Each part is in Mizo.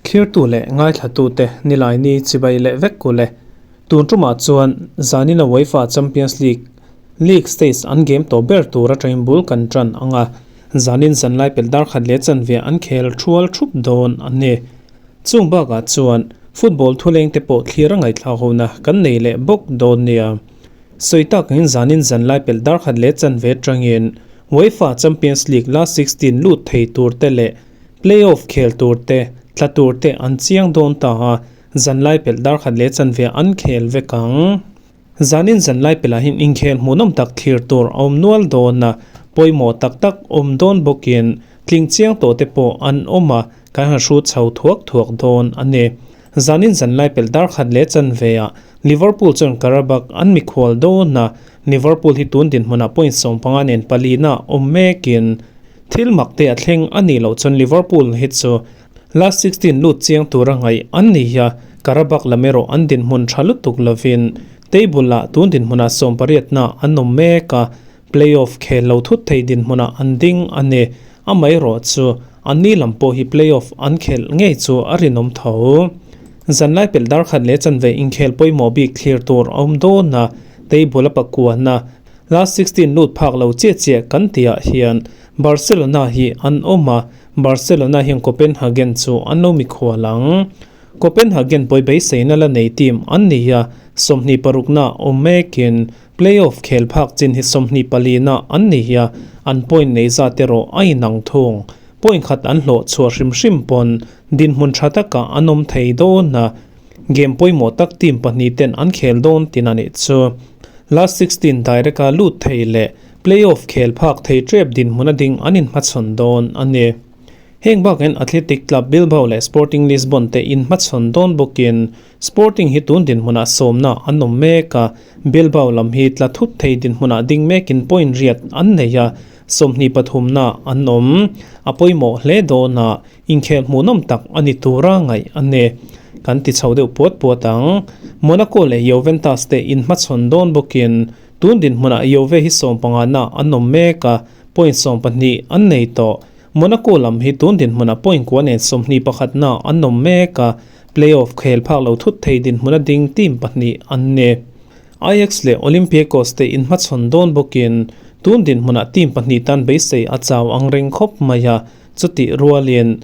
Thlirtu leh ngaithlatute Nilaini chibai leh vek kul e. Tun tumah chuan zanina UEFA Champions League League stage an game tawh ber tur atangin bul kan tan ang a, zanin zanlai pelh dar khat leh chanve an khel thual thup dawn a ni. Chung bakah chuan football thuleng te pawh thlir a ngaihthlak hona kan nei leh bawk dawn nia. Sawi takin zanin zanlai pelh dar khat leh chanve atangin UEFA Champions League last 16 lut thei tur te leh Play-off khel tur te, tla tur te an chiang dawn ta a, zanlai pelh dar khat leh chanve an khel vek ang. Zanin zanlai pelhah hian inkhel hmuhnawm tak thlir tur a awm nual dawn a, pawimawh tak tak awm dawn bawkin tling chiang tawh te pawh an awm a, kan han hrut chho thuak thuak dawn a ni. Zanin zanlai pelh dar khat leh chanveah Liverpool chuan Qarabag an mikhual dawn a, Liverpool hi tun dinhmunah point 15 nen palina awm mekin Thil mak te a thleng a nih loh chuan Liverpool hi chu last 16 lut chiang tura ngaih an ni hi a, Qarabag lam erawh an dinhmun tha lutuk lovin table ah tun dinhmunah sawmpariatna an awm mek a, play-off khel lo thut thei dinhmunah an ding a ni. Amaherawh chu anni lam pawh hi play-off an khelh ngei chu a rinawm tho. Zanlai pelh dar khat leh chanve inkhel pawimawh bik thlir tur a awm dawn a, table a pakuana Last 16 lut phak lo chiah chiah kan tihah hian Barcelona hi an awm a, Barcelona hian Copenhagen chu an lo mikhual ang. Copenhagen pawi beiseina la nei team an ni a, 26 na awm mekin play-off khel phak chin hi 24 na an ni a, an point nei zat erawh a inang thung. Point khat an hlawh chhuah hrim hrim pawn dinhmun tha takah an awm thei dawn a, game pawimawh tak team pahnih ten an khel dawn tin a nih chu. Last 16 direct a lut thei leh play-off khel phak thei tep dinhmun a ding an inhmachhawn dawn a ni. Heng bakin Athletic Club Bilbao leh Sporting Lisbon te inhmachhawn dawn bawkin Sporting hi tun dinhmunah sawmna an awm mek a, Bilbao lam hi tla thut thei dinhmunah ding mekin point riat an nei a, 23 na an awm. A pawimawh hle dawn a, inkhel hmuhnawm tak a ni tura ngaih a ni. Kan ti chho deuh puat puat ang. Monaco leh Juventus te inhmachhawn dawn bawkin tun dinhmunah Juve hi 15 na an awm mek a, point 12 an nei tawh. Monaco lam hi tun dinhmunah point kua nen 21 na an awm mek a, play-off khel phak lo thut thei dinhmuna ding team pahnih an ni. Ajax leh Olympiakos te inhmachhawn dawn bawkin tun dinhmunah team pahnih tan beisei a chau ang reng khawp mai a, chutih rualin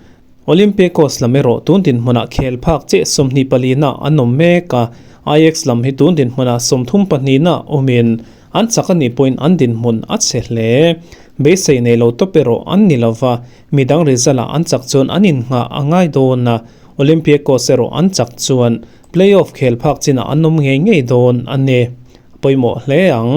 Olympiakos lam erawh tun dinhmunah khel phak chiah 24 na an awm mek a, Ajax lam hi tun dinhmunah 34 na awmin an chak a nih pawhin an dinhmun a chhe hle. Beisei nei lo tawp erawh an ni lova, midang result ah an chak chuan an innghah a ngai dawn a, Olympiakos erawh an chak chuan play-off khel phak chinah an awm ngei ngei dawn a ni. A pawimawh hle ang.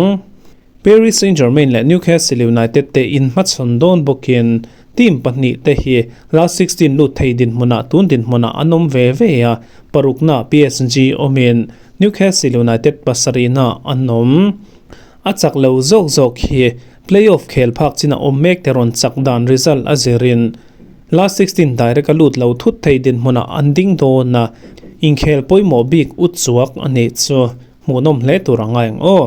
Paris Saint-Germain leh Newcastle United te inhmachhawn dawn bawkin team pahnih te hi last 16 lut thei dinhmunah tun dinhmunah an awm ve ve a, parukna PSG awmin Newcastle United pasarihna an awm. A chak lo zawk zawk hi play-off khel phak chinah awm mek te rawn chak dan result a zirin last 16 direct a lut lo thut thei dinhmunah an ding dawn a, inkhel pawimawh bik ut chuak a nih chu hmuhnawm hle tur a ngai ang aw.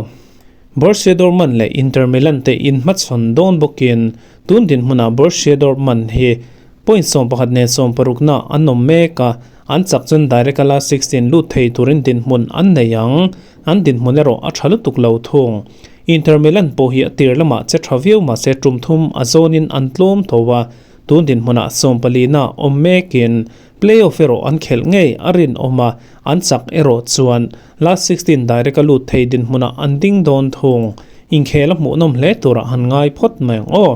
Borussia Dortmund leh Inter Milan te inhmachhawn dawn bawkin tun dinhmunah Borussia Dortmund hi point 11 nen 16 na an awm mek a, an chak chuan direct a last 16 lut thei turin dinhmun an nei ang. An dinhmun erawh a tha lutuk lo thung. Inter Milan pawh hi a tir lamah che tha viau mahse tum thum a zawnin an tlawm tho a, tun dinhmunah 14 na awm mekin play-off erawh an khelh ngei a rinawm a, an chak erawh chuan last 16 direct a lut thei dinhmunah an ding dawn thung. Inkhel a hmuhnawm hle turah han ngai phawt mai ang aw.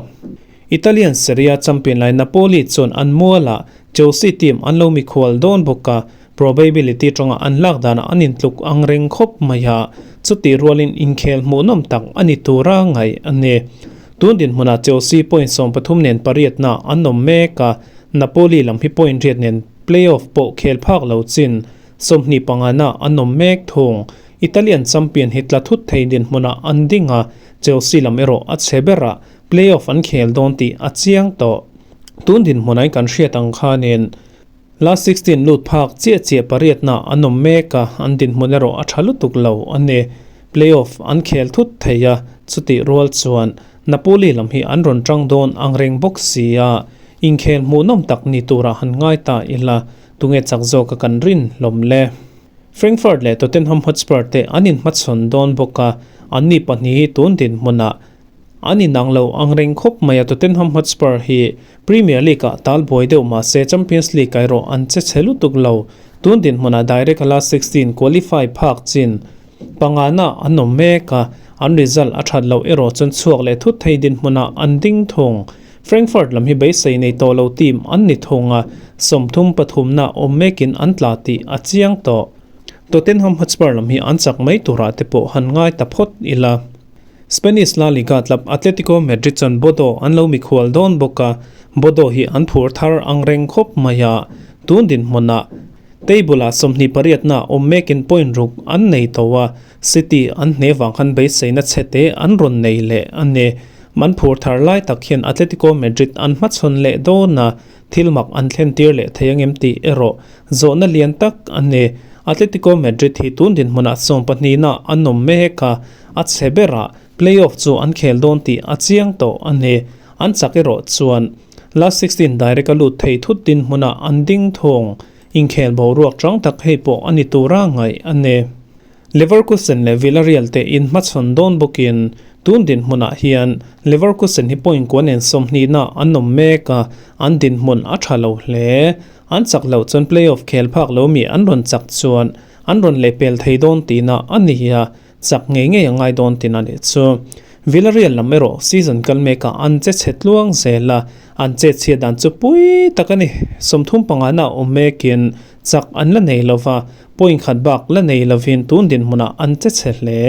Italian Serie A champion lai Napoli chuan an mualah Chelsea team an lo mikhual dawn bawk a, probability tanga an lak danah an intluk ang reng khawp mai a, chutih rualin inkhel hmuhnawm tak a ni tura ngaih a ni. Tun dinhmunah Chelsea point 13 nen pariat na an awm mek a, Napoli lam hi point riat nen play-off pawh khel phak lo chin 25 na an awm mek thung. Italian champion hi tla thut thei dinhmunah an ding a, Chelsea lam erawh a chhe berah play-off an khel dawn tih a chiang tawh. Tun dinhmunah kan hriat ang khanin last 16 lut phak chiah chiah pariat na an awm mek a, an dinhmun erawh a tha lutuk lo a ni. Play-off an khel thut thei a, Chutih rual chuan Napoli lam hi an rawn tang dawn ang reng bawk si a, inkhel hmuhnawm tak ni turah han ngai ta ila, tunge chak zawka kan rin hlawm le? Frankfurt leh Tottenham Hotspur te an inhmachhawn dawn bawk a, anni pahnih hi tun dinhmunah an inang lo ang reng khawp mai a, Tottenham Hotspur hi Premier League-ah tal buai deuh mah se Champions League-ah erawh an che chhe lutuk lo, tun dinhmunah direct a last 16 qualify phak chin pangana an awm mek a, an result a that loh erawh chuan chhuak leh thut thei dinhmunah an ding thung. Frankfurt lam hi beisei nei tawh lo team an ni thung a, 30 pathumna awm mekin an tla tih a chiang tawh. Tottenham Hotspur lam hi an chak mai turah te pawh han ngai ta phawt ila. Spanish La Liga club Atletico Madrid chuan Bodo an lo mikhual dawn bawk a, Bodo hi an phur thar ang reng khawp mai a, tun dinhmunah table-ah 28na awm mekin point ruk an nei tawh a, City an hne vang khan beiseina chhete an rawn nei leh a ni. Man phur thar lai tak hian Atletico Madrid an hmachhawn leh dawn a, thil mak an thlen tir leh thei angem tih erawh zawhna lian tak a ni. Atletico Madrid hi tun dinhmunah 12na an awm mek a, a chhe berah play-off chu an khel dawn tih a chiang tawh a ni. An chak erawh chuan last 16 direct a lut thei thut dinhmunah an ding thung. Inkhel boruak chang tak hei pawh a ni tura ngaih a ni. Leverkusen leh Villarreal te inhmachhawn dawn bawkin tun dinhmunah hian Leverkusen hi point kua nen 20na an awm mek a, an dinhmun a tha lo hle. An chak loh chuan play-off khel phak lo mi an rawn chak chuan an rawn lehpel thei dawn tihna a ni a, chak ngei ngei a ngai dawn tihna leh chu. Villarreal lam erawh season kal mekah an che chhe tluang zel a, an chet chhiat dan chu pui tak a ni. 35na awm mekin chak an la nei lova, point khat bak la nei lovin tun dinhmunah an che chhe hle.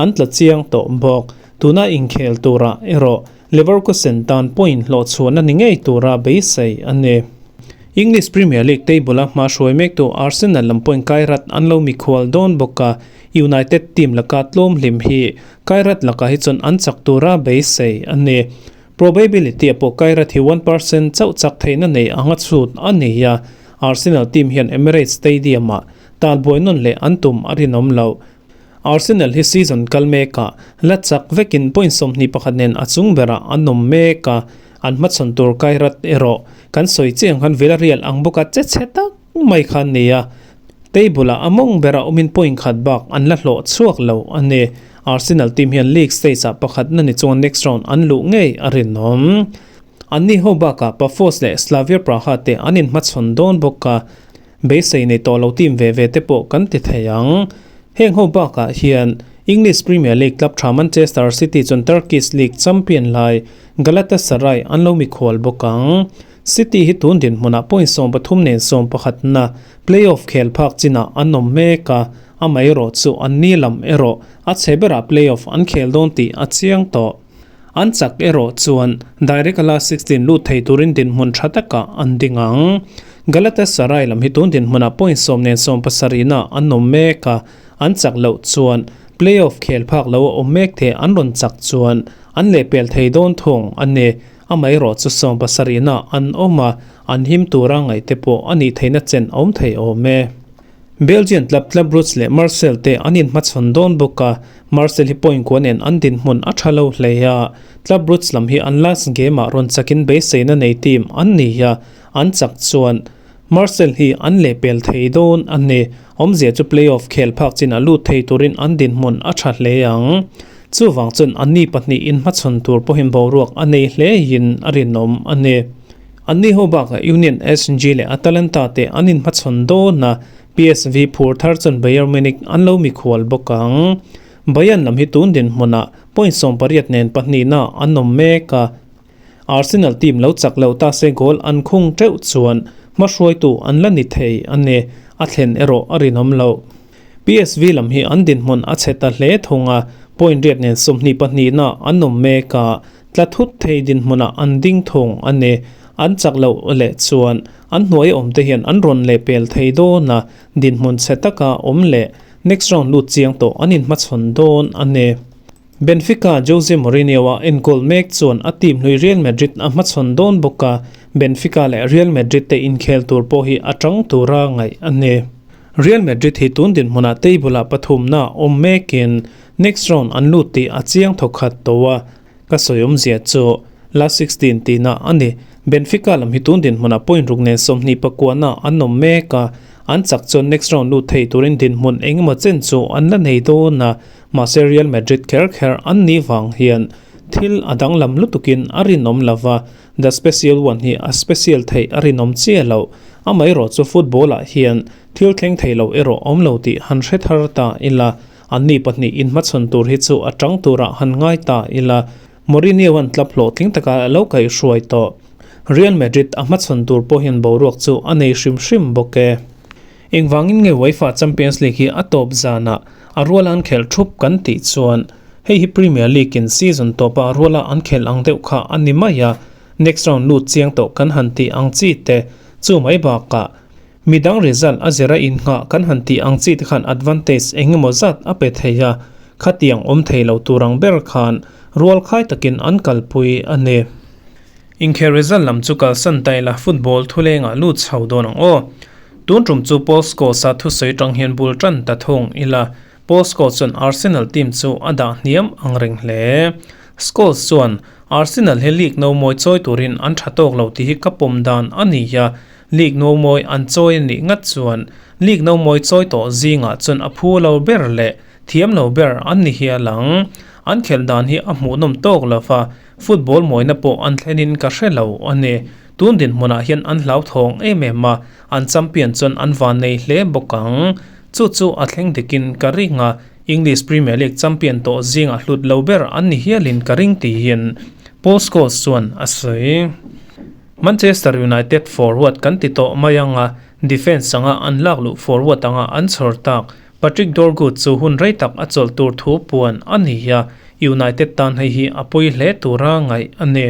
An tla chiang tawh bawk. Tuna inkhel turah erawh Leverkusen tan point hlawh chhuahna ni ngei tura beisei a ni. English Premier League table-a hma hruai mektu Arsenal lam point Kairat an lo mikhual dawn bawk a, United team laka tlawm hlim hi Kairat lakah hi chuan an chak tura beisei a ni. Probability-ah pawh Kairat hi 1% chauh chak theihna nei anga chhut a ni a, Arsenal team hian Emirates Stadium-ah talbuai nawn leh an tum a rinawm loh. Arsenal hi season kal mekah la chak vekin point 21 nen a chung berah an awm mek a, an hmachhawn tur Kairat erawh kan sawi chiang khan Villarreal ang bawka che chhe tak mai kha an ni a, table-ah a mawng berah awmin point khat bak an la hlawh chhuak lo a ni. Arsenal team hian league stage-ah pakhatna ni chuan next round an luh ngei a rinawm. Anni ho bakah Pafos leh Slavia Praha te an inhmachhawn dawn bawk a, beisei nei tawh lo team ve ve te pawh kan ti thei ang. Heng ho bakah hian English Premier League club tha Manchester City chuan Turkish League champion lai Galatasaray an lo mikhual bawk ang. City hi tun dinhmunah point 13 nen 11na play-off khel phak chinah an awm mek a, amaherawh chu an ni lam erawh a chhe berah play-off an khel dawn tih a chiang tawh. An chak erawh chuan direct a last 16 lut thei turin dinhmun tha takah an ding ang. Galatasaray lam hi tun dinhmunah point 10 nen 17na an awm mek a, an chak loh chuan play-off khel phak lo a awm mek the an rawn chak chuan an lehpel thei dawn thung a ni. Amaherawh chu 17na an awm a, an him tura ngaih te pawh a nih theihna chen a awm thei awm e. Belgian club Club Brugge leh Marseille te an inhmachhawn dawn bawk a, Marseille hi point kua nen an dinhmun a tha lo hle a, Club Brugge lam hi an last game-ah rawn chakin beiseina nei team an ni a, an chak chuan Marseille hi an lehpel thei dawn a ni. Awmzia chu play-off khel phak chin a lut thei turin an dinhmun a tha hle ang. Chuvang chuan anni pahnih inhmachhawn tur pawhin boruak a nei hlein a rinawm a ni. Anni ho bakah Union SG leh Atalanta te an inhmachhawn dawn a, PSV phur thar chuan Bayern Munich an lo mikhual bawk ang. Bayern lam hi tun dinhmunah point 18 nen pahnihna an awm mek a, Arsenal team lo chak lo ta se goal an khung teuh chuan hmahruaitu an la ni thei a ni, a thlen erawh a rinawm lo. PSV lam hi an dinhmun a chhe ta hle thung a, point 8 nen 22na an awm mek a, tla thut thei dinhmunah an ding thung a ni. An chak loh leh chuan an hnuai awm te hian an rawn lehpel thei dawn a, dinhmun chhe taka awm leh next round lut chiang tawh an inhmachhawn dawn a ni. Benfica Jose Mourinho-a enkawl mek chuan a team hlui Real Madrid a hmachhawn dawn bawk a, Benfica leh Real Madrid te inkhel tur pawh hi a tang tura ngaih a ni. Real Madrid hi tun dinhmunah table-ah pathumna awm mekin. Next round an lut tih a chiang thawkhat tawh a, ka sawi awmzia chu last 16 tihna a ni. Benfica lam hi tun dinhmunah point ruk nen 29 na an awm mek a, an chak chuan next round lut thei turin dinhmun eng emaw chen chu an la nei dawn a, mahse Real Madrid kher kher an nih vang hian thil a danglam lutukin a rinawm lo va, the special one hi a special theih a rinawm chiah lo. Amaherawh chu football ah hian thil thleng thei lo erawh awm lo tih han hre thar ta ila, anni pahnih inhmachhawn tur hi chu a tang turah han ngai ta ila. Mourinho-a'n club hlawhtling taka a lo kaihhruai tawh. Real Madrid a hmachhawn tur pawh hian boruak chu a nei hrim hrim bawk e. Engvangin nge UEFA Champions League hi a tawp zanah a ruala an khelh thup kan tih chuan hei hi Premier League in season tawpa a ruala an khelh ang deuh kha a ni mai a, next round lut chiang tawh kan han tih ang chi te chu mai bakah Midang result a zira innghah kan han tih ang chi te khan advantage eng emaw zat a pe thei a, khatiang awm thei lo tur ang ber khan rual khai takin an kalpui a ni. Inkhel result lam chu kalsan ta ila football thulengah lut chho dawn ang aw. Tun tum chu Paul Scholes-a thusawi tang hian bul tan ta thung ila, Paul Scholes chuan Arsenal team chu a dah hniam ang reng hle. Scholes chuan, Arsenal hi league no mawi chawi turin an tha tawk lo tih hi ka pawm dan a ni a, League no mawi an chawi a nih ngat chuan League no mawi chawi tawh zingah chuan a phu lo ber leh thiam lo ber an ni hial ang. An khelh dan hi a hmuhnawm tawk lo va, football mawina pawh an thlenin ka hre lo a ni. Tun dinhmunah hian an hlauthawng em em a, an champion chuan an van nei hle bawk ang. Chu chu a thleng dikin ka ring a, English Premier League champion tawh zingah hlut lo ber an ni hialin ka ring tiin Paul Scholes chuan a sawi. Manchester United forward kan ti tawh mai ang a, defence anga an lak luh forward anga an chhawr tak Patrick Dorgu chu hun rei tak a chawlh tur thu puan a ni a, United tan hei hi a pawi hle tura ngaih a ni.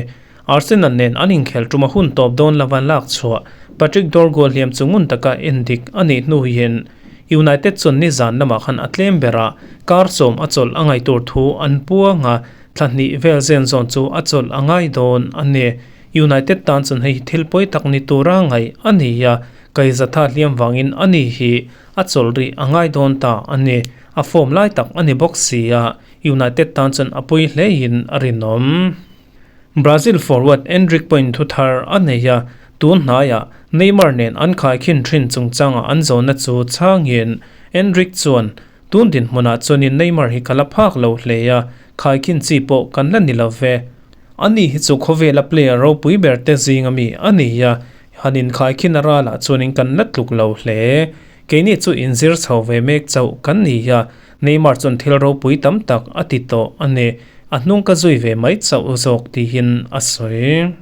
Arsenal nen an inkhelh ṭuma hun tawp dawn lova lak chhuah Patrick Dorgu hliam chu ngun taka en dik a nih hnu hian United chuan nizan lamah khan a tlem berah kar sawm a chawlh a ngaih tur thu an puang a, thla hnih vel zen zawn chu a chawlh a ngai dawn a ni. United tan chuan hei hi thil pawi tak ni tura ngaih a ni a, Kaizatha hliam vangin a ni hi a chawlh rih a ngai dawn ta a ni. A form lai tak a ni bawk si a, United tan chuan a pawi hlein a rinawm. Brazil forward Endrick pawhin thu thar a nei a, tun hnaiah Neymar nen an khaikhin thin chungchanga an zawhna chu chhangin Endrick chuan, Tun dinhmunah chuanin Neymar hi ka la phak lo hle a, khaikhin chi pawh kan la ni lo ve. Ani hi chu khawvela player ropui ber te zing ami a ni a, han inkhaikhin a ralah chuanin kan la tluk lo hle. Keini chu inzir chho ve mek chauh kan ni a, Neymar chuan thil ropui tam tak a ti tawh a ni. A hnung ka zui ve mai chauh zawk tihin a sawi.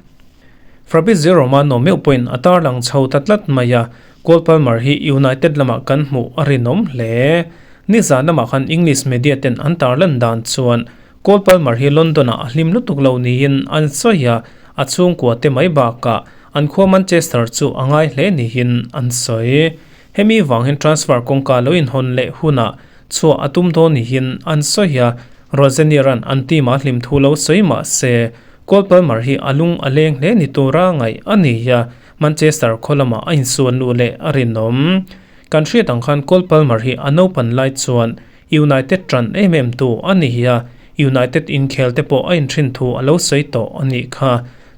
Fabrizio Romano meuh pawhin a tarlang chho ta tlat mai a, Cole Palmer hi United lamah kan hmuh a rinawm hle. Nizan lamah khan English media ten an tarlan dan chuan Cole Palmer hi London-ah a hlim lutuk lo niin an sawi a, a chhungkua te mai bakah an khua Manchester chu a ngai hle niin an sawi. Hemi vang hian transfer kawngka lo inhawn leh hunah chhuah a tum dawn niin an sawi a, Rosenior-a'n an team-a hlim thu lo sawi mah se, Cole Palmer hi a lung a leng hle ni tura ngaih a ni a, Manchester khaw lamah a insuan luh leh a rinawm. Kan hriat ang khan Cole Palmer hi a naupan lai chuan United ṭan em em tu a ni a, United inkhel te pawh a inṭhin thu a lo sawi tawh a nih kha.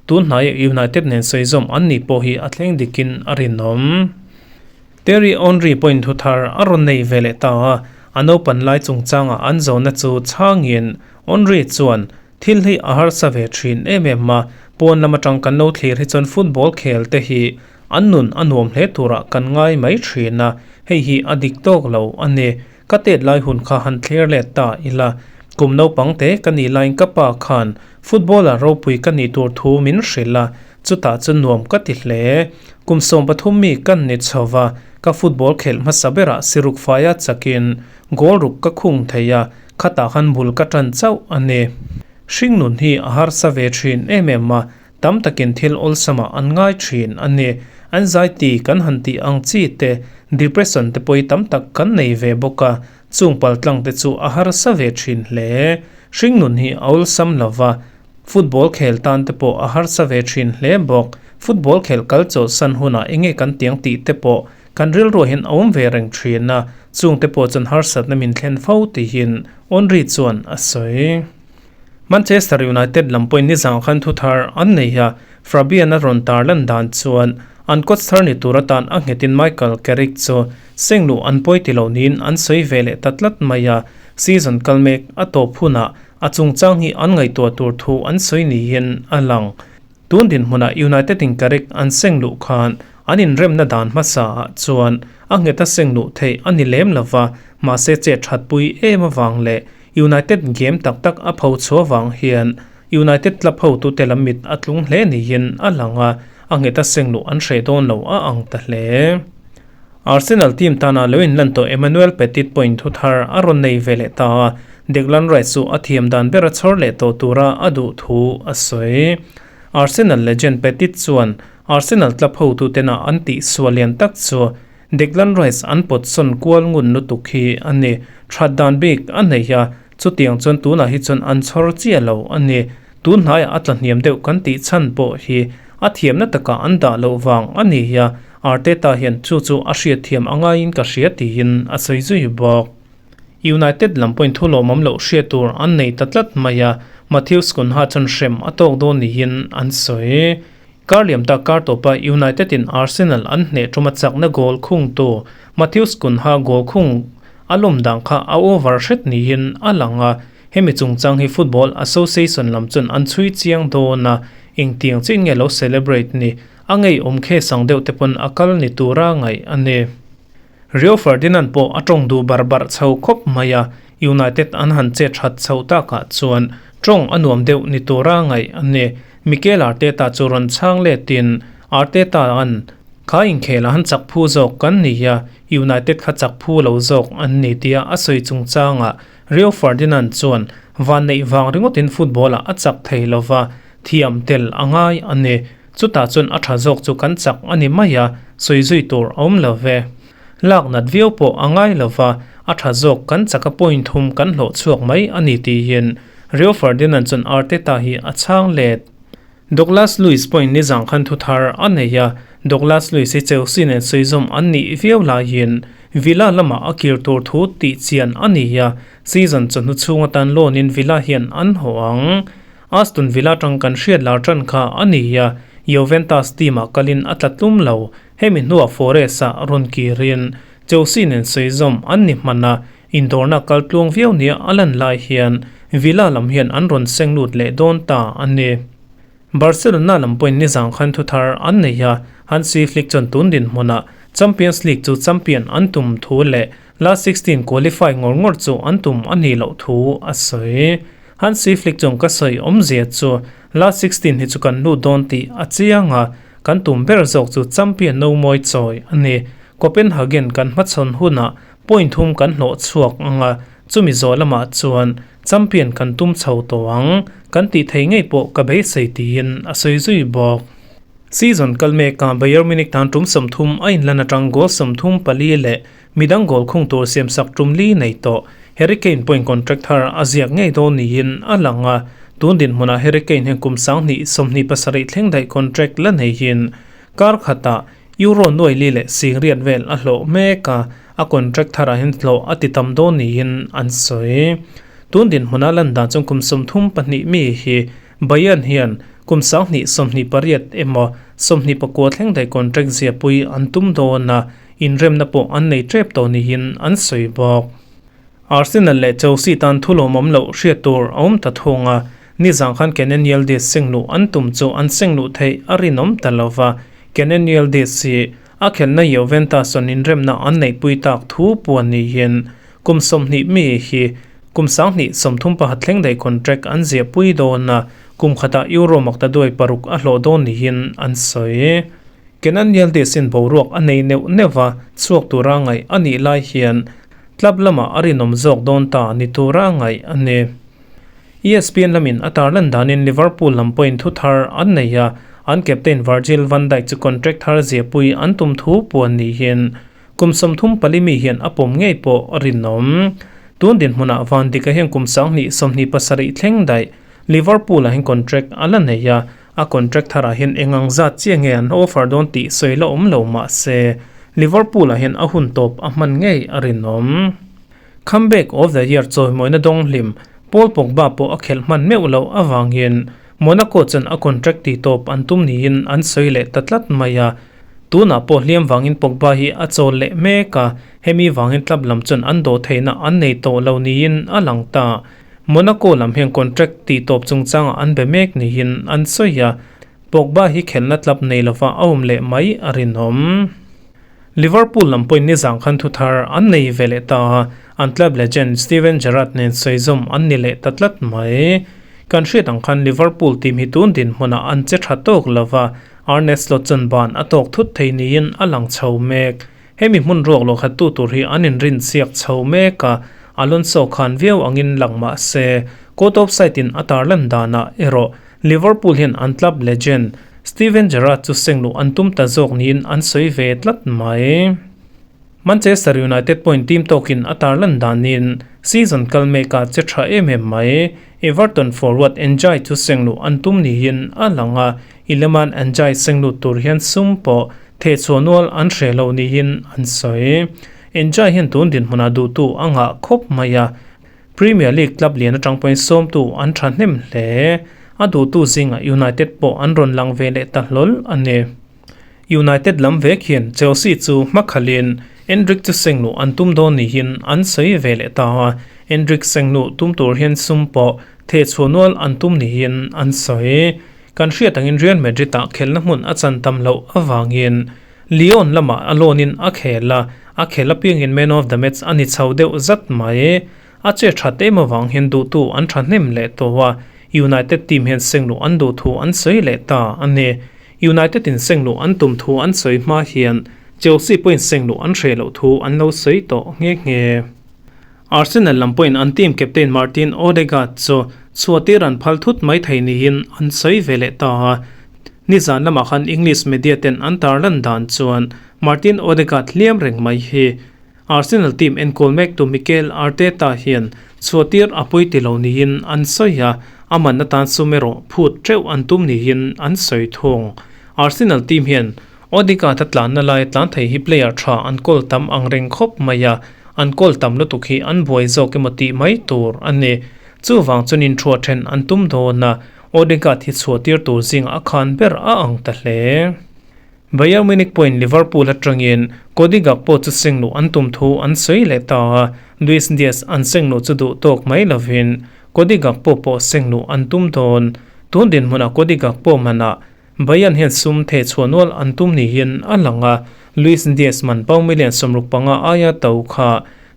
Tun hnaia United nen sawi zawm an nih pawh hi a thleng dikin a rinawm. Thierry Henry pawhin thu thar a rawn nei ve leh ta a, a naupan lai chungchangah an zawhna chu chhangin Henry chuan thil hi a harsa ve ṭhin em em a, pawn lam aṭang kan lo thlir hi chuan football khel te hi an nun a nuam hle turah kan ngai mai ṭhin a, hei hi a dik tawk lo a ni. Ka tet lai hun kha han thlir let ta ila, kum naupang te ka nih laiin ka pa khan footballer ropui ka nih tur thu min hrilh a, chutah chu nuam ka ti hle. Kum 13 mi kan ni chho va, ka football khelh hmasa berah siruk faia chakin goal ruk ka khung thei a, khatah khan bul ka tan chauh a ni. Hringnun hi a harsa ve thin em em a, Tam takin thil awlsamah an ngai thin a ni. Anxiety kan han tih ang chi te, depression te pawhi tam tak kan nei ve bawk a, chung paltlang te chu a harsa ve thin hle. Hringnun hi a awlsam lo va, football khel tan te pawh a harsa ve thin hle bawk. Football khel kal chawlhsan hunah enge kan tiang tih te pawh. Kan rilruah hian a awm ve reng thin a, chungte pawh chuan harsatna min thlen fo tihin Henry chuan a sawi. Manchester United lam pawhin nizang khan thu thar an nei a, Fabian a rawn tar lan dan chuan an coach thar ni tur atan a nghetin Michael Carrick chu seng luh an pawi ti lo niin an sawi ve leh ta tlat mai a, season kal mek a tawp hunah a chungchang hi an ngaihtuah tur thu an sawi niin a lang. Tun dinhmunah United in Carrick an seng luh khan an inremna dan hmasa ah chuan a nghet a seng luh theih a ni lem lova, mahse chet thatpui em avang leh United game tak tak a pho chhuah vang hian United club hotute lam mit a tlung hle niin a lang a, a nghet a seng luh an hreh dawn lo a ang ta hle. Arsenal team tana lo inlan tawh Emmanuel Petit pawhin thu thar a rawn nei ve leh ta a, Declan Rice chu a thiam dan ber a chhawr leh tawh tura a duh thu a sawi. Arsenal legend Petit chuan Arsenal club hotutena an tihsual lian tak chu Declan Rice an pawt sawn kual ngun lutuk hi a ni. That dan bik a nei a, chutiang chuan tunah hi chuan an chhawr chiah lo a ni. Tun hnaiah a tla hniam deuh kan tih chhan pawh hi a thiamna takah an dah loh vang a ni a, Arteta hian chu chu a hriatthiam a ngaiin ka hria tiin a sawi zui bawk. United lam pawhin thu lawmawm loh hriat tur an nei ta tlat mai a, Matheus Cunha chuan hrem a tawk dawn niin an sawi. Kar liam tak kar tawpa United in Arsenal an hneh tuma chakna goal khungtu Matheus Cunha goal khung a lawm dan kha a over hret niin a lang a, hemi chungchang hi Football Association lam chuan an chhui chiang dawn a, engtiang chiah in nge lo celebrate ni, a ngeiawm khe sang deuh te pawn a kal ni tura ngaih a ni. Rio Ferdinand pawh a tawng duh barh barh chho khawp mai a, United an han che that chhoh takah chuan tawng a nuam deuh ni tura ngaih a ni. Mikel Arteta chu rawn chhang letin Arteta-a'n kha inkhel a han chak phu zawk kan ni a, United kha chak phu lo zawk an ni tia a sawi chungchangah Rio Ferdinand chuan vanneih vang ringawtin football-ah a chak thei lova, thiam tel a ngai a ni. Chutah chuan a tha zawk chu kan chak a ni mai a, sawi zui tur a awm lo ve. Lak nat viau pawh a ngai lo va, a tha zawk kan chak a point thum kan hlawh chhuak mai a ni tiin Rio Ferdinand chuan Arteta hi a chhang let. Douglas Luiz pawhin nizang khan thu thar a nei a, Douglas Luiz hi Chelsea nen sawi zawm an nih viau laiin Villa lamah a kir tur thu tih chian a ni a, season chawhnu chhung atan loan in Villa hian an haw ang. Aston Villa tang kan hriat lar tan kha a ni a, Juventus team-ah kalin a tla tlum lo. Hemi hnuah Forest-ah rawn kirin Chelsea nen sawi zawm an ni hman a, indawrna kal tluang viau nia a lan lai hian Villa lam hian an rawn seng lut leh dawn ta a ni. Barcelona lam pawhin nizang khan thu thar an nei a, Hansi Flick chuan tun dinhmunah Champions League chu champion an tum thu leh Last 16 qualify ngawr ngawr chu an tum a nih loh thu a sawi. Hansi Flick chuan ka sawi awmzia chu last 16 hi chu kan lut dawn tih a chiang a, kan tum ber zawk chu champion no mawi chawi a ni. Copenhagen kan hmachhawn hunah point thum kan hlawh chhuak ang a, chumi zawh lamah chuan champion kan tum chho tawh ang, kan tih thei ngei pawh ka beisei tiin a sawi zui bawk. Season kal mekah Bayern Munich tan tum 30 a inlan atang goal 34 leh Midang goal khung tur siamsak tum li nei tawh. Harry Kane pawhin contract thar a ziak ngei dawn niin a lang a, tun dinhmunah Harry Kane hian kum 2027 thleng daih contract la neihin kar khatah Euro nuai li leh singriat vel a hlawh mek a, a contract tharah hian hlawh a ti tam dawn niin an sawi. Tun dinhmuna lan dan chuan kum 32 mi hi Bayern hian kum 2028 emaw 29 thleng daih contract ziahpui an tum dawn a, Inremna pawh an nei tep tawh niin an sawi bawk. Arsenal leh Chelsea tan thu lawmawm loh hriat tur a awm ta thung a, nizang khan Kenan Yildiz sengluh an tum chu an sengluh theih a rinawm ta lo va, Kenan Yildiz hi a khelhna Juventus chuan inremna an neihpui tak thu puan niin kum 20 mi hi kum 2031 thleng daih contract an ziahpui dawn a, kum khatah Euro maktaduai paruk a hlawh dawn niin an sawi. Kenan Yildiz-in boruak a nei neuh neuh va, chhuak tura ngaih a nih lai hian club lamah a rinawm zawk dawn ta ni tura ngaih a ni. ESPN lamin a tarlan danin Liverpool lam pawhin thu thar an nei a, an captain Virgil van Dijk chu contract thar ziahpui an tum thu puan niin kum 34 mi hian a pawm ngei pawh a rinawm. Tun dinhmunah Van Dijk-a hian kum 2027 thleng daih Liverpool-ah hian contract a la nei a, A contract tharah hian eng ang zat chiah nge an offer dawn tih sawi la awm lo mah se, Liverpool-ah hian a hun tawp a hman ngei a rinawm. Comeback of the Year chawimawina dawng hlim Paul Pogba pawh a khelh hman meuh loh avangin Monaco chuan a contract tih tawp an tum niin an sawi leh ta tlat mai a. Tunah pawh hliam vangin Pogba hi a chawl leh mek a, hemi vangin club lam chuan an dawh theihna an nei tawh lo niin a lang ta. Monaco lam hian contract tih tawp chungchangah an be mek niin an sawi a, Pogba hi khelhna club nei lova a awm leh mai a rinawm. Liverpool lam pawhin nizang khan thuthar an nei ve leh ta a, an club legend Steven Gerrard nen sawizawm an ni leh ta tlat mai. Kan hriat ang khan Liverpool team hi tun dinhmunah an che tha tawk lova, Arne Slot chuan ban a tawk thut thei niin a lang chho mek. Hemi hmun ruak lo khat tu tur hi an inrin chhiak chho mek a, Alonso khan viau angin lang mah se, court of side in a tarlan danah erawh Liverpool hian an club legend Steven Gerrard chu sengluh an tum ta zawk niin an sawi ve tlat mai. Manchester United pawhin team tawkin a tarlan danin season kal mekah che tha em em mai. Everton forward N'Jie chu sengluh an tum niin a lang a, Iliman N'Jie senglut tur hian sum pawh thehchhuah nual an hreh lo niin an sawi. N'Jie hian tun dinhmunah duhtu a ngah khawp mai a, Premier League club lian atang pawhin sawmtu an thahnem hle. A duhtu zingah United pawh an rawn lang ve leh ta hlawl a ni. United lam vek hian Chelsea chu hmakhalhin Endrick chu sengluh an tum dawn niin an sawi ve leh ta a, Endrick sengluh tum tur hian sum pawh thehchhuah nual an tum niin an sawi. Kan hriat angin Real Madrid-ah khelhna hmun a chan tam loh avangin Lyon lamah a loan-in a khel a, a khel apiangin man of the match a ni chho deuh zat mai. A che that em avang hian duhtu an thahnem leh tawh a, United team hian sengluh an duh thu an sawi leh ta a ni. United in sengluh an tum thu an sawi hma hian Chelsea pawhin sengluh an hreh loh thu an lo sawi tawh nghe nghe. Arsenal lam pawhin an team captain Martin Odegaard chu chhuahtir an phal thut mai thei niin an sawi ve leh ta a. Nizan lamah khan English media ten an tarlan dan chuan Martin Odegaard hliam reng mai hi Arsenal team enkawl mektu Mikel Arteta hian chhuahtir a pawi ti lo niin an sawi a, a man atan sum erawh phut teuh an tum niin an sawi thung. Arsenal team hian Odegaard a tlanna lai tlan thei hi player tha an kawl tam ang reng khawp mai a, an kawl tam lutuk hi an buai zawk emaw tih mai tur a ni. Chuvang chuan inthuah then an tum dawn a, Odegaard hi chhuah tir tur zingah a khan ber a ang ta hle. Bayern Munich pawhin Liverpool atangin Cody Gakpo chu sengluh an tum thu an sawi leh ta a, Luis Diaz an sengluh chu duh tawk mai lovin Cody Gakpo pawh sengluh an tum dawn. Tun dinhmunah Cody Gakpo manah Bayern hian sum theh chhuah nual an tum niin a lang a, Luis Diaz man pau million 65 aia to kha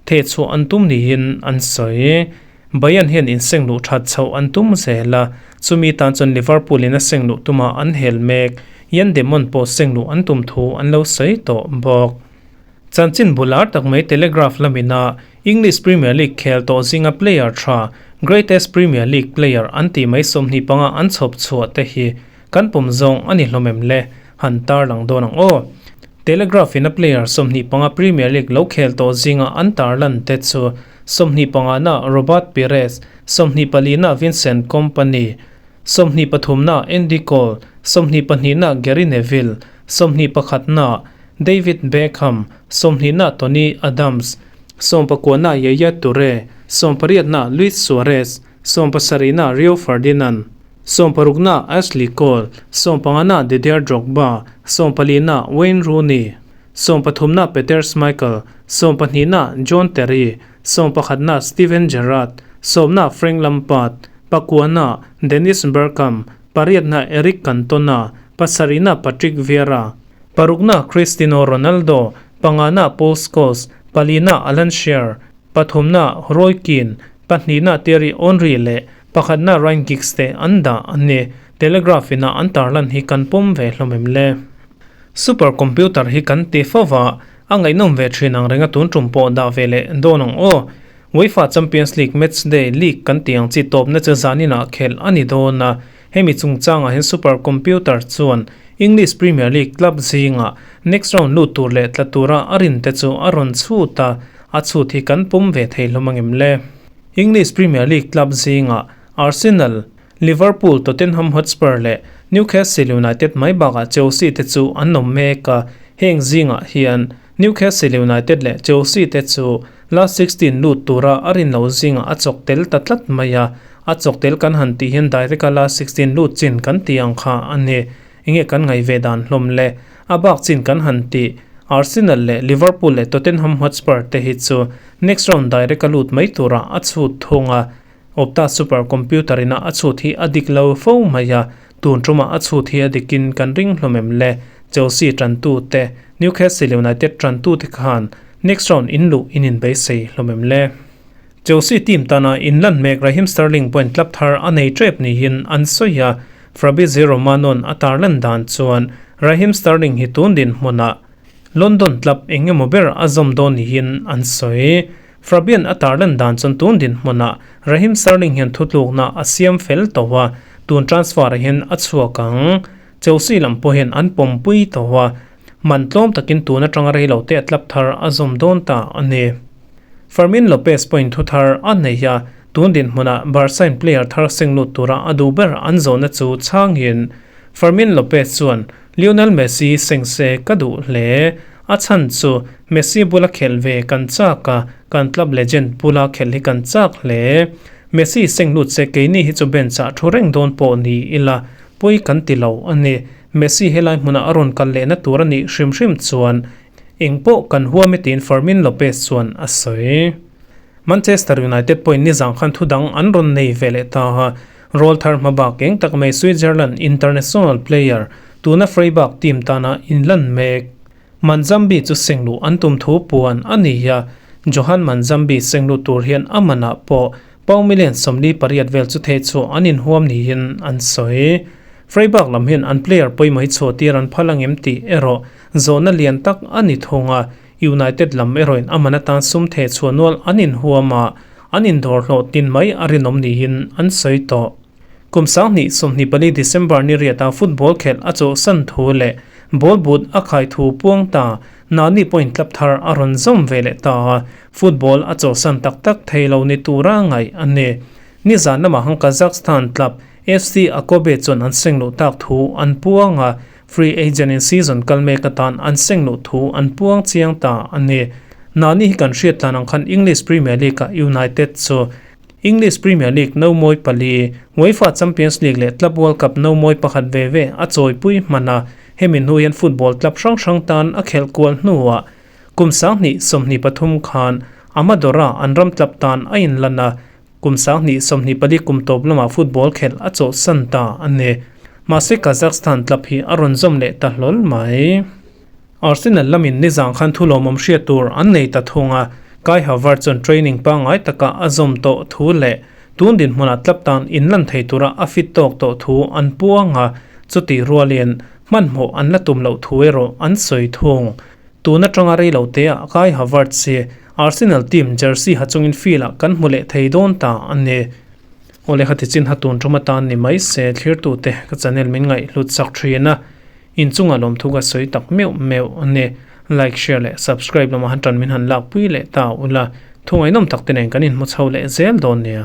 theh chhuah an tum niin an sawi. Bayern hian inseng luh that chhoh an tum zel a, chumi tan chuan Liverpool in a seng luh tuma an hel mek. Yan de Mont pawh seng luh an tum thu an lo sawi tawh bawk. Chanchin bular tak mai Telegraph lamina English Premier League khel tawh zinga player tha, Greatest Premier League player an tih mai 25 an chhawp chhuah te hi kan pawm zawng a ni hlawm em le? Han tarlang dawn ang aw. Telegraph in a player 25 Premier League lo khel tawh zinga an tarlan te chu 25 na Robert Pires, 24 na Vincent Kompany, 23 na Andy Cole, 22 na Gary Neville, 21 na David Beckham, 20 na Tony Adams, 19 na Yaya Toure, 18 na Luis Suarez, 17 na Rio Ferdinand, 16 na Ashley Cole, 15 na Didier Drogba, 14 na Wayne Rooney, 13 na Peter Schmeichel, 12 na John Terry, 11 na Steven Gerrard, 10 na Frank Lampard, 9 na Dennis Bergkamp, 8 na Eric Cantona, 7 na Patrick Vieira, 6 na Cristiano Ronaldo, 5 na Paul Scholes, 4 na Alan Shearer, 3 na Roy Keane, 2 na Thierry Henry leh 1 na Ryan Giggs te an dah a ni. Telegraph ina an tarlan hi kan pawm ve hlawm em le? Super computer hi kan ti fo va, a ngaihnawm ve thin ang renga tun tum pawh dah ve leh dawn ang aw. UEFA Champions League match day league kan tih ang chi tawpna chu zaninah khelh a ni dawn a, hemi chungchangah hian super computer chuan English Premier League club zingah next round lut tur leh tla tura a rin te chu a rawn chhut a, a chhut hi kan pawm ve thei hlawm angem le? English Premier League club zingah Arsenal, Liverpool, Tottenham Hotspur leh Newcastle United mai bakah Chelsea te chu an awm mek a, heng zingah hian. Newcastle United leh Chelsea te chu last 16 lut tura a rin loh zingah a chawk tel ta tlat mai a, a chawk tel kan han tih hian direct a last 16 lut chin kan tih ang kha a ni. Enge kan ngaih ve dan hlawm le? A bak chin kan han tih Arsenal leh Liverpool leh Tottenham Hotspur te hi chu next round direct a lut mai turah a chhut thung a, Opta super computer ina a chhut hi a dik lo fo mai a, tun tumah a chhut hi a dikin kan ring hlawm em le? Chelsea tantu te, Newcastle United tantu te khan next round in luh in inbeisei hlawm em le? Chelsea team tana inlan mek Raheem Sterling point club thar a nei tep niin an sawi a, Fabrizio Romano-a'n a tarlan dan chuan Raheem Sterling hi tun dinhmunah London club eng emaw ber a zawm dawn niin an sawi. Fabian a tarlan dan chuan tun dinhmunah Raheem Sterling hian thutlukna a siam fel tawh a, tun transfer-ah hian a chhuak ang. Chelsea lam pawh hian an pawmpui tawh a, man tlawm takin tun atanga reilo te a club thar a zawm dawn ta a ni. Fermin Lopez pawhin thu thar a nei a, tun dinhmunah Barca-in player thar seng lut tura a duh ber an zawhna chu chhangin Fermin Lopez chuan, Lionel Messi seng se ka duh hle. A chhan chu Messi bula khelh ve kan chak a, kan club legend bula khelh hi kan chak hle. Messi seng lut se keini hi chu bench ah thu reng dawn pawh ni ila pawi kan ti lo a ni. Messi helai hmunah a rawn kal lehna tur a nih hrim hrim chuan engpawh kan huam e tiin Fermin Lopez chuan a sawi. Manchester United pawhin nizang khan thu dang an rawn nei ve leh ta a, Rawl thar hma bak eng tak mai Switzerland international player tuna Freiburg team tana inlan mek Manzambi chu sengluh an tum thu puan a ni a, Johan Manzambi sengluh tur hian a manah pawh pound million 48 vel chu theh chhuah an inhuam niin an sawi. Freiburg lam hian an player pawimawh hi chhuah tir an phal angem tih erawh zawhna lian tak a ni thung a, United lam erawhin a man atan sum theh chhuah nual an inhuam a, an indawr hlawh tin mai a rinawm niin an sawi tawh. Kum 2024 December ni riata football khelh a chawhsan thu leh ball boot a khai thu puang ta Nani pawhin club thar a rawn zawm ve leh ta a, football a chawhsan tak tak thei lo ni tura ngaih a ni. Nizan lamah han Kazakhstan club FC Aktobe chuan an seng luh tak thu an puang a, Free agent in season kal mek atan an seng luh thu an puang chiang ta a ni. Nani hi kan hriat tlan ang khan English Premier League ah United chu English Premier League no mawi pali, UEFA Champions League leh Club World Cup no mawi pakhat ve ve a chawipui hman a, hemi hnu hian football club hrang hrang tan a khelh kual hnuah kum 2023 khan Amadora an ram club tan a inlan a, Kum 2024 kum tawp lamah football khelh a chawhsan ta a ni. Mahse Kazakhstan club hi a rawn zawm leh ta hlawl mai. Arsenal lamin nizang khan thu lawmawm hriat tur an nei ta thung a, Kai Havertz chuan training pangngai taka a zawm tawh thu leh tun dinhmunah club tan inlan thei tura a fit tawk tawh thu an puang a, chutih rualin hmanhmawh an la tum loh thu erawh an sawi thung. Tun atanga rei lo te ah Kai Havertz hi Arsenal team jersey ha chungin field ah kan hmu leh thei dawn ta a ni. Awle kha tichin ha tun tum atan ni mai se thlirtute ka channel min ngaih hlut sak thin a, inchungah lawmthu ka sawi tak meuh meuh a ni. Like, share leh subscribe lamah han tan min han lakpui leh ta ula, thu ngaihnawm tak te nen kan inhmu chho leh zel dawn nia.